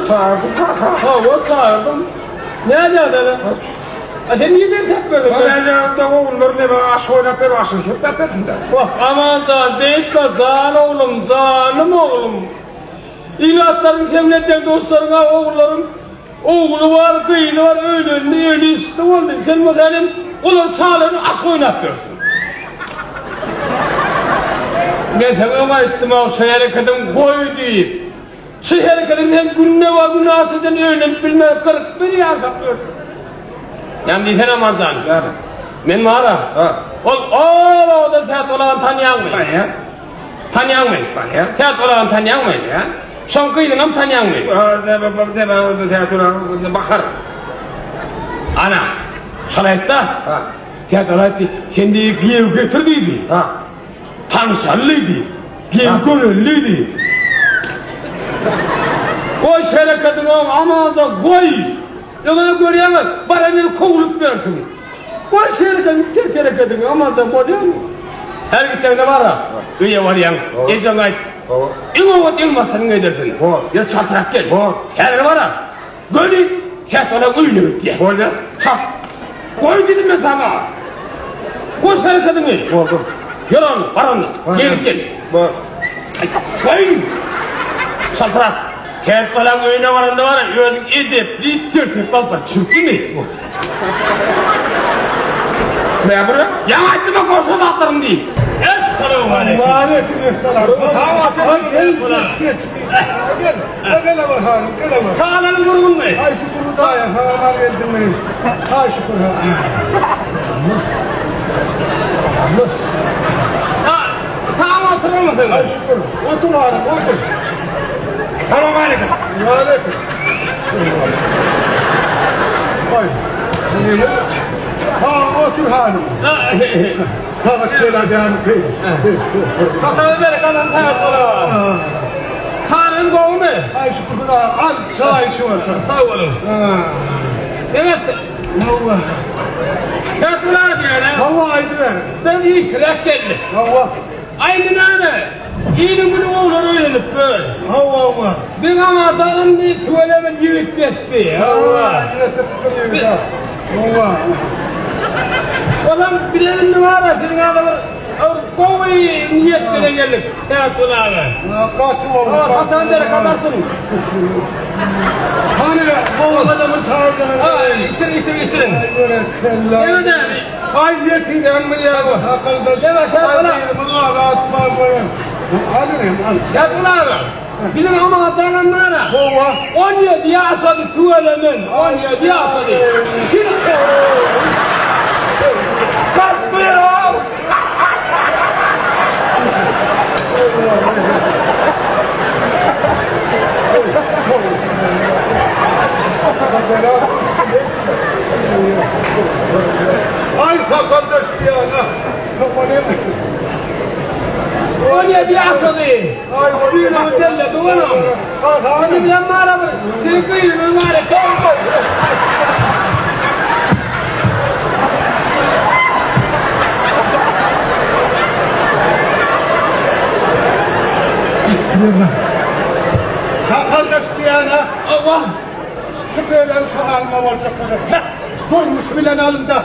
Çagyrdym kaka. Hawa, çagyrdym. Nädýäň-dä? A sen nirden tap berdiň? Ben ýanymda ogullar neme aş oýnap ber, aşyny çöpläp berdim-de. Wah, Amanjan, beýtme, jan oglum, janym oglum. Ilatlaryň seň bilen deň-duşlaryň-a ogullaryň ogly bar, gyzy bar, öýlendi, öýli işikli boldy. Sen bolsa hälem olaryň çagalaryny aş oýnap ýörsüň. Men saňa öň aýtdym-a, şu herekediňi goý diýip. Şu herekediň sen günde-günaşadan öýlenip bilmän 41 ýaşap ýörsüň. Näme diýsene Amanjan? Näme? Men bar-a. Ha. Ol owadan Sätgul agany tanýaňmy? Tanýan. Tanýaňmy? Tanýan. Sätgul agany tanýaňmy? Tanýan. Şoň gyzynam tanýaňmy? Ha, näme, näme, Sätgul agany Bahar. Ana, şol aýtda. Ha. Sätgul aýtdy, sen diýdi, giýew getir diýdi. Ha. Tanşaly diýdi. Gel göreli diýdi. Goý hereketiňi oň Amanjan goý. Öňem görýäňiz, baran ýeri kowulyp bersin. Goý hereketiňi, ters hereketiňi Amanjan bolýarmy? Her gitseňde bara, öýe barýaň, ejeňe aýt. Iň oňat elmasynyň edersin. Ýa çaltrak gel. Häzir bara. Göni Sätgala öýüne gitýär. Bolýar. Çak. Goý diýdim men saňa. Goý hereketiňi. Boldy. Ýör onda, bar onda. Gelip gel. Bor. Goý. Çaltrak. Sätgalaň öýüne baranda bar, özüň edepli, tertipli alyp bar. Çürkdümi? Näme bir? Ýaňy aýtdym-a goşa zatlaryňy diýip. Essalawmaleýkim. Waleýkim essalam. Sag Ay gel geç geç. Gel. Gel bar hanym gel bar. Çagalaryň gurgunmy? Ay şükür Hudaýa sag geldiňiz. Ay şükür. Ha, sag oturmasyň. Ay şükür. Otur hanym otur. Salowmaleýkim. Waleýkim. Ay. Ne? Ha otur hanym. Sagat gel adamı kıy. Kasaba berek alan sag bola. Çagalaryň gowumy? Ay şükür Hudaýa al çay içip otur. Sag boluň. Ha. Evet. Hawa. Sätgul abi ýöne. Hawa aýdyber. Ben işräk geldik. Hawa. Aýdy näme? Iliň günü oglar öýlenip gör. Hawa hawa. Bir Ramazan'ın bir tüweleme ýigit ýetdi. Hawa ýetipdir ýigit. Hawa. Olam bilelim bar siziň adamlar gowy niýet bilen geldik. Sätgul abi. Gaty boldy. Hawa, Hasan beri kamarsyn. Hany oglana bir çaý Ha, içirin, içirin, içirin. Ay berekella. Evet abi. Ay ýetiren bilýär akyldaş. Evet, sen Ay bana- gyzymyz azat bar bolan. Alyrym al. Sätgul abi. Bizim Ramazan'ın var. Hawa. 17 ýaşady tüwelemen, 17 ýaşady. Kim? 41 ow! Ay kardeş diyana. 17 ýaşady. Ay Düýnüň delledi olam. Hany bilen bara bir. Seň gyzyň bar eken. Kardeş diyana. Allah. Şu bölen şu alma olacak kadar. Heh, durmuş bilen alımda.